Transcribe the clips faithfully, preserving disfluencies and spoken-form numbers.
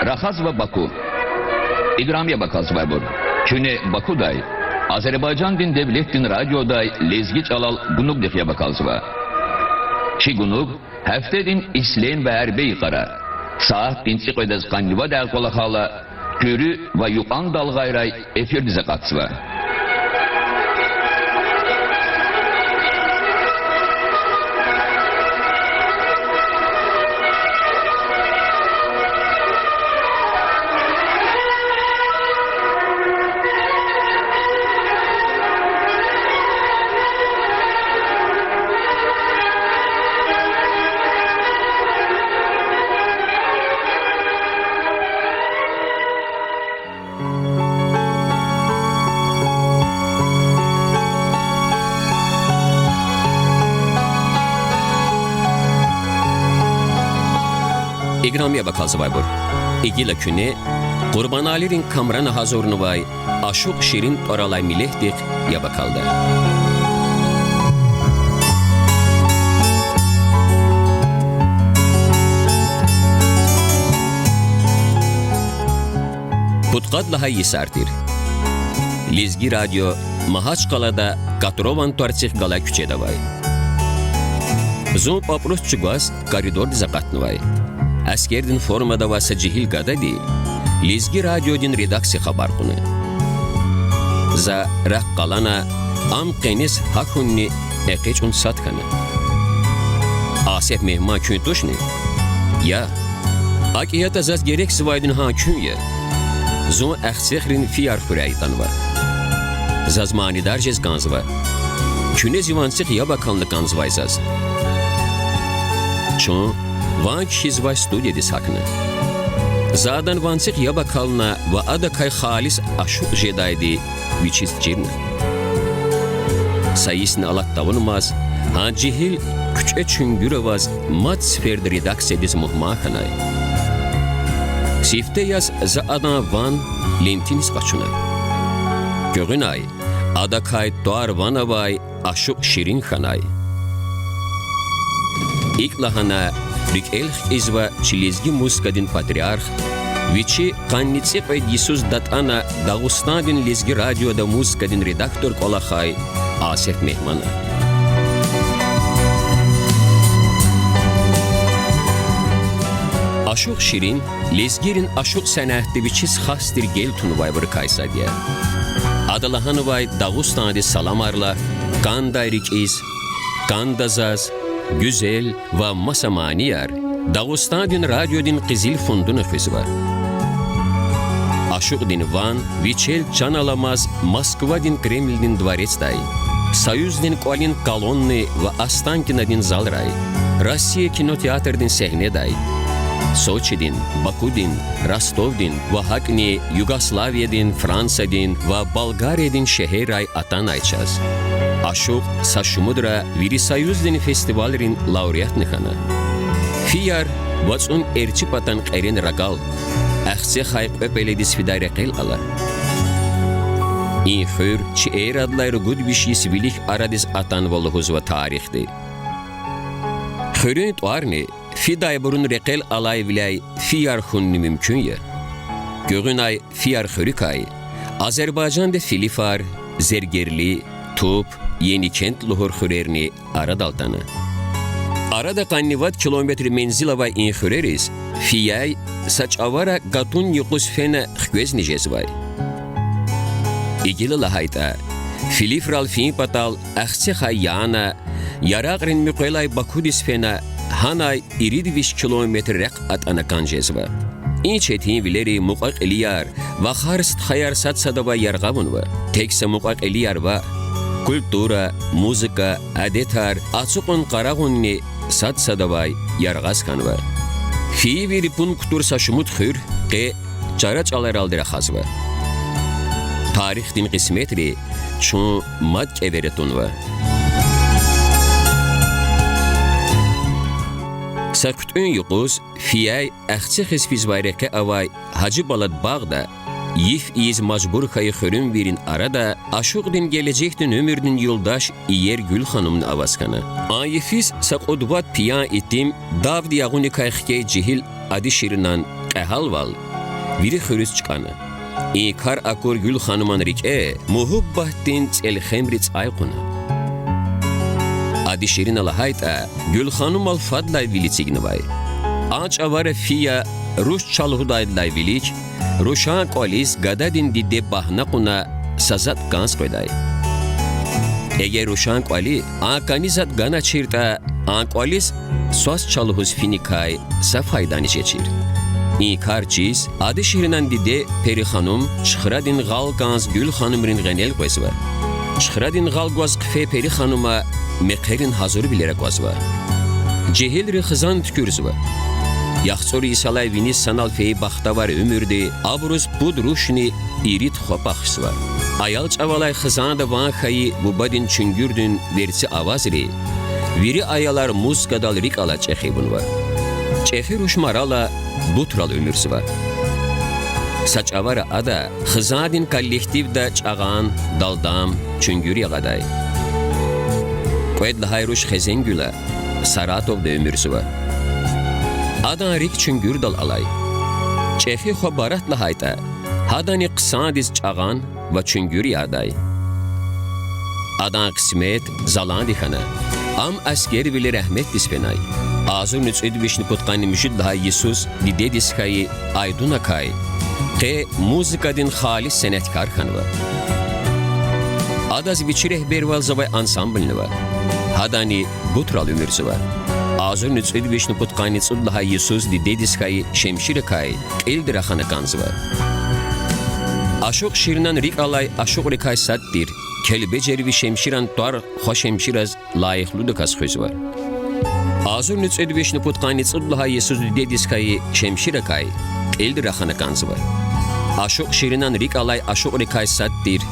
Рахазва Баку. Играми яб акалзавайбур, куьне Бакудай, Азербайжандин девлетдин радиодай лезги чӀалал гунугдихъ яб акалзава. Чи гунуг гьафтедин ислен ва арбе йикъара, сятдин цӀикьведаз къанни вад кӀвалахайла, куьруь ва юкьван далгъайрай эфирдиз акъатзава. Играми яб акалзавайбур, гила куьне Къурбаналийрин Камрана гьазурнавай Ашукь Ширин тӀвар алай миллетдихъ яб акалда. Пудкъад лагьай йисар тир. Лезги радио Магьачкъалада Котрован тӀварцихъ галай куьчеда авай. Зун пӀапӀрус чӀугваз коридордиз акъатнавай. Аскердин формада авай са жегьил гадади лезги радиодин редакция хабар кьуна. За рак къалана, ам къенез гьахьунни экъечӀун сад хьана. Асеф Мегьман куьн тушни? Я. АкӀ ятӀа заз герекзавайди гьа куьн я. Зун Ахцегьрин Фияр хуьряй атанва. Заз манидар жез кӀанзава. Куьне зи ванцихъ яб акална кӀанзавай заз. Чун ван кхьизвай студиядиз гьахьна. За адан ванцихъ яб акална ва адакай халис ашукь жедайди вичиз чирна. Са йисни алат тавунмаз, гьа жегьил куьчӀе чуьнгуьр аваз мад сеферда редакциядиз мугьман хьанай. Сифте яз за адан ван лентиниз къачуна. Гуьгъуьнай адакай тӀвар-ван авай Ашукь Ширин хьанай. ИкӀ лагьана рикӀел хкизва чи лезги музыкадин патриарх, вичи къанни цӀикьвед йисуз датӀана Дагъустандин лезги радиода музыкадин редактор кӀвалахай Асеф Мегьмана. Ашукь Ширин лезгийрин ашукь сенятда вичиз хас тир гел тунвайбурукай сад я. Ада лагьанвай Дагъустандиз саламар лагь, КӀандай рикӀиз, КӀанда заз, Гуьзел ва маса манияр Дагъустандин радиодин къизил фондуна хуьзва. Ашукьдин ван вичел чан аламаз Москвадин Кремлдин дворецдай, Союздин кӀвалин колонный ва Останкинодин залрай, Россия кинотеатрдин сегьнедай, Сочидин, Бакудин, Ростовдин ва гьакӀни Югославиядин, Франциядин ва Болгариядин шегьеррай атанай чаз. Ашукь са шумудра вири союздин фестивалрин лауреатни хьана. Фияр вацӀун эрчӀи патан кьерен рагал, Ахцегьай Кьвепеледиз фидай рекьел ала. И хуьр чи эрадилай ругуд виш йис вилик арадиз атанва лугьузва тарихди. Хуьруьн тӀварни фидайбурун рекьел алайвиляй Фияр хьунни мумкин я. Гуьгъуьнай Фияр хуьруькай Азербайжанда Филифар, Зергерли, Туп, Еникент лугьур хуьрерни арадал атана. Арада къанни вад километр мензил авай и хуьрериз Фияй са чӀавара гатун юкъуз фена хквезни жезвай. И гила лагьайтӀа, Филифрал фин патал Ахцегьай яна, яракьрин муькъвелай Бакудиз фена, гьанай ирид виш километр рехъ атӀана кӀан жезва. И четин вилери мукьва-кьилияр, вахар-стхаяр сад-садавай яргъа авунва. Тек са мукьва-кьилияр ваъ, культура, музыка, адетар ацукьун-къарагъунни сад-садавай яргъаз хьанва. Фийи вири пун кутур са шумуд хуьр къе чара чӀаларалди рахазва. Тарихдин къисметри чун мад кӀевера тунва. Са хъуьтӀуьн юкъуз Фияй Ахцегьиз физвай рекье авай Гьажибалад багъда йиф ийиз мажбур хьайи хуьруьнвийрин арада ашукьдин гележегдин уьмуьрдин юлдаш иер Гуьлханумни аваз хьана. А йифиз са кьуд-вад пиян итим давди ягъуникай хкей жегьил Адиширинан кьегьалвал вири хуьруьз чкӀана. И кар акур Гуьлхануман рикӀе муьгьуьббатдин цӀелхемри цӀай кьуна. Адиширина лагьайтӀа, Гуьлханумал фадлай вил эцигнавай. А чӀавара Фия руш чалгьудайдалай вилик рушан кӀвализ гададин диде багьна кьуна са затӀ кӀанз къведай. Эгер рушан кӀвали а кӀани затӀ ганачиртӀа, а кӀвализ свас чалгьуз финикай са файдани жечир. И кар чиз Адиширинан диде Периханум чхрадин гъал кӀанз Гуьлханумрин гъенел къвезва. Чхрадин гъал гваз хъфей Периханума мехъерин гьазурвилер аквазва. Жегьилри хизан туькӀуьрзава. ЯхцӀур йисалай виниз санал фейи бахтавар уьмуьрди абуруз пуд рушни ирид хва бахшзава. Аял чӀавалай хизанда ван хьайи бубадин чуьнгуьрдин верци авазри вири аялар музыкадал рикӀ алай чӀехи авунва. ЧӀехи руш марала, бутрал уьмуьрзава. Са чӀавара ада хизандин коллективда чӀагъан, далдам, чуьнгуьр ягъадай. Кьвед лагьай руш Хезенгуьла, Саратовда уьмуьрзава. Адан рикӀ чуьнгуьрдал алай. ЧӀехи хва Барат лагьайтӀа, гьадани хъсандиз чӀагъан ва чуьнгуьр ядай. Адан къисмет заланди хьана. Ам аскервиле рагьметдиз фенай. Агъзурни кӀуьд вишни пудкъанни муьжуьд лагьай йисуз дидедиз хьайи Айдунакай къе музыкадин халис сеняткар хьанва. Адаз вичи регьбервалзавай ансамблни ава. Гьадани бутрал уьмуьрзава. Агъзурни кӀуьд вишни пудкъанни цӀуд лагьай йисуз дидедиз хьайи Шемширакай кьилди рахана кӀанзава. Ашукь Ширинан рикӀ алай ашукьрикай сад тир Келбежерви Шемширан тӀвар хва Шемшираз лайихлудаказ хуьзва. Агъзурни кӀуьд вишни пудкъанни цӀуд лагьай йисуз дидедиз хьайи Шемширакай кьилди рахана кӀанзава. Ашукь Ширинан рикӀ алай ашукьрикай сад тир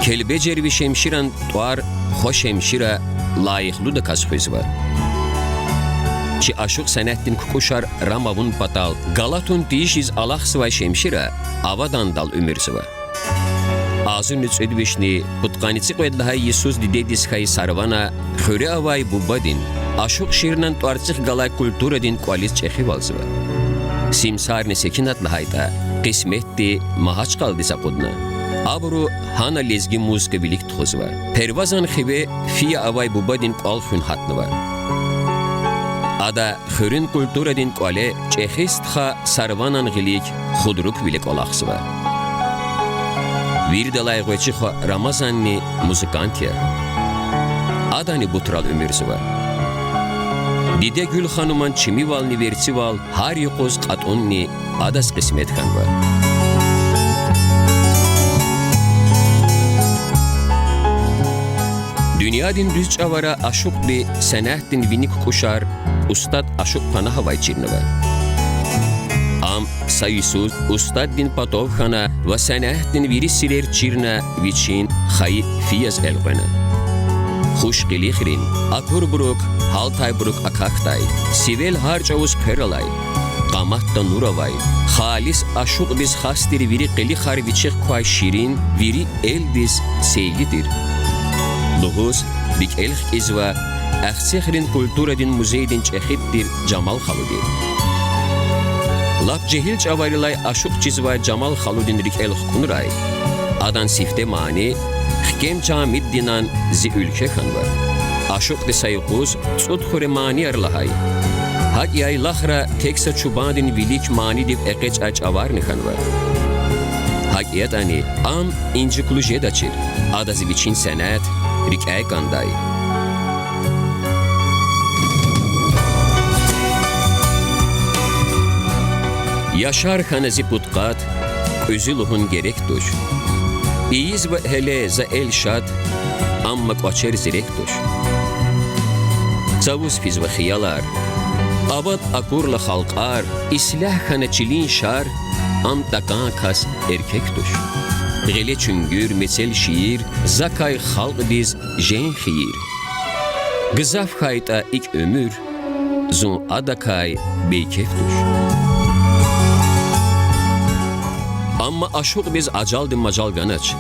Келбежерви Шемширан тӀвар хва Шемшира лайихлудаказ хуьзва. Чи ашукь сенятдин кукӀушар рам авун патал галатун тийижиз алахъзавай Шемшира авадандал уьмуьрзава. Агъзурни кӀуьд вишни пудкъанни цӀикьвед лагьай йисуз дидедиз хьайи Сарвана хуьре авай бубадин, ашукь Ширинан тӀварцӀихъ галай культурадин кӀвализ чӀехивалзава. Симсарни Секинат лагьайтӀа, къисметди Магьачкъаладиз акъудна. Абуру гьана лезги музыка вилик тухузва. Первазан хиве Фия авай бубадин кӀвал хуьн гьатнава. Ада хуьруьн культурадин кӀвале чӀехи стха Сарванан гъилик худруквиле кӀвалахзава. Виридалай гъвечӀи хва Рамазанни музыкант я. Адани бутрал уьмуьрзава. Диде Гуьлхануман чимивални верцивал гьар юкъуз кьатӀунни адаз къисмет хьанва. Дуьньядин дуьз чӀавара ашукьди сенятдин вини кукӀушар устад ашукь Панагьовай чирнава. Ам са йисуз устаддин патав хьана ва сенятдин вири сирер чирна вичин хайи Фияз элкъвена. Хуш къилихрин, акурбурук, гьалтайбурук акахьдай, сивел гьар чӀавуз хъвер алай, къаматда нур авай, халис ашукьдиз хас тир вири къилихар вичихъ квай Ширин вири элдиз сейли тир лугьуз рикӀел хкизва Ахцегьрин культурадин музейдин чӀехиди тир Жамал халуди. Лап жегьил чӀаварилай ашукь чизвай Жамал халудин рикӀел хкунрай адан сифте мани Хкем Жамиддинан Зи уьлкве хьанва. Ашукьди са юкъуз цӀуд хуьре манияр лагьай, гьакӀ яйлахра тек са чубандин вилик манидив экъечӀай чӀаварни хьанва. ГьакӀ ятӀани, ам инжиклу жедачир, адаз вичин сенят рикӀяй кӀандай. Яшар хьана зи пудкъад, кьуьзуь лугьун герек туш. Ийизва гьеле за эл шад, амма кӀвачер зирек туш. Цавуз физва хиялар, авад акурла халкьар, ислягь хьана чилин шар, ам такӀан кас эркек туш. Гъиле чуьнгуьр, мецел шиир, закай халкьдиз жен хийир. Гзаф хьайитӀа икӀ уьмуьр, зун адакай бейкеф туш. Амма ашукьдиз ажалди мажал ганач.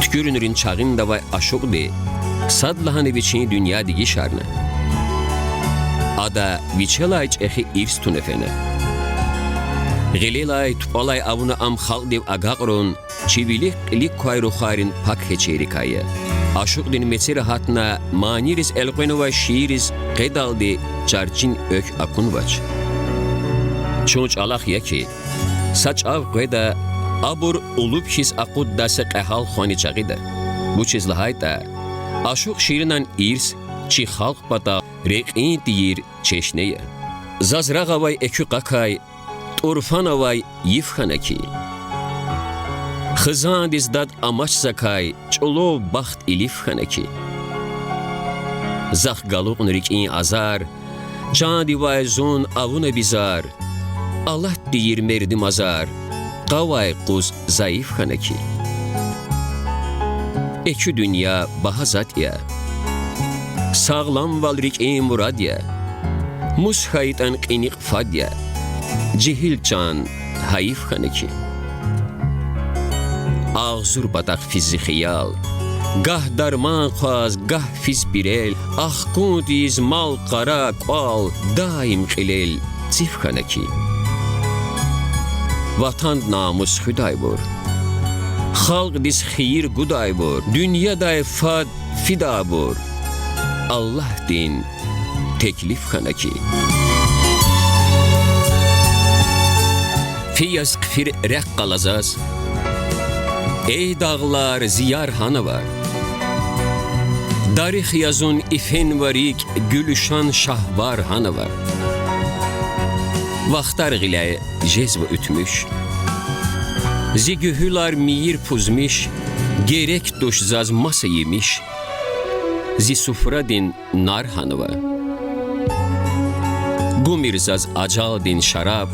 Туькӏуьрунрин чагъинда авай ашукьди садлагьана вичин дуьнья дегишарна. Ада вичелай чӏехи ирс туна фена. Гъилелай, тупӏалай авуна ам халкьдив агакьарун чи вилик-кьилик квай рухвайрин пак хьечерикай я. Ашукьдин мецера гьатна манириз элкъвенвай шиирриз къедалди чарчин экв акунвач. Чун чӏалахъ я хьи, са чӏав къведа, абур улуб хьиз акъуддай са кьегьал хвани жагъида. Вучиз лагьайтӏа ашукь Ширинан ирс чи халкь патал рекьин тийир чешне я. Заз рагъ авай экуь къакай тӏурфан авай йиф хьана хьи, хизандиз дад амач закай чӏулав бахт илиф хьана хьи. Захъ галукьна рикӏин азар, чандивай зун авуна бизар, алат тийир мердимазар, къавай къуз зайиф хьана хьи. Экуь дуьнья багьа затӏ я, сагъламвал рикӏин мурад я, мус хьайитӏан кьиникь фад я, жегьил чан гьайиф хьана хьи. Агъзур патахъ физ зи хиял, гагь дарман хъваз, гагь физ пирел, ахкун тийиз мал, къара, кӏвал, даим кьилел циф хьана хьи. Ватан намус хуьдайбур, халкьдиз хийир гудайбур, дуьньядай фад фидайбур, Аллагьдин теклиф хьана хьи. Фи яз хъфир рехъ къала заз, эй дагълар, зи яр гьанава. Дарих я зун ифенва рикӏ, гуьлуьшан шагьвар гьанава. Вахтар гъиляй жезва уьтмиш, зи гуьгьуьлар мийир пузмиш, герек туш заз маса емиш, зи суфрадин нар гьанава. Гумир заз ажалдин шараб,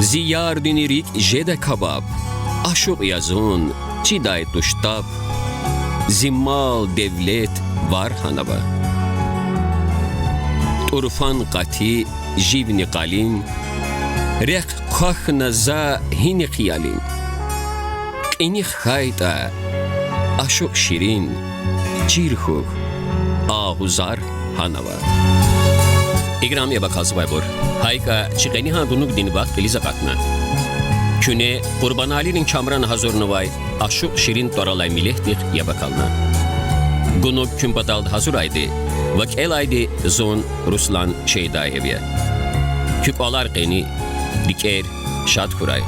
зи ярдин рикӏ жеда кабаб, ашукь я зун, чидай туш таб, зи мал-девлет, вар гьанава. Тӏурфан къати, живни къалин, рехъ квахьна за гьинихъ ялин. Кьиникь хьайтӏа, ашукь Ширин, чир хьухь, агъузар гьанава. Играми яб акалзавайбур, гьа икӏа чи къенин гунугдин вахт кьилиз акъатна. Куьне Къурбаналийрин Камран гьазурнавай Ашукь Ширин тӏвар алай миллетдихъ яб акална. Гунуг куьн паталди гьазурайди ва кӏелайди зун, Руслан Шейдаев я. Куь кӏвалар къени, рикӏер шад хьурай.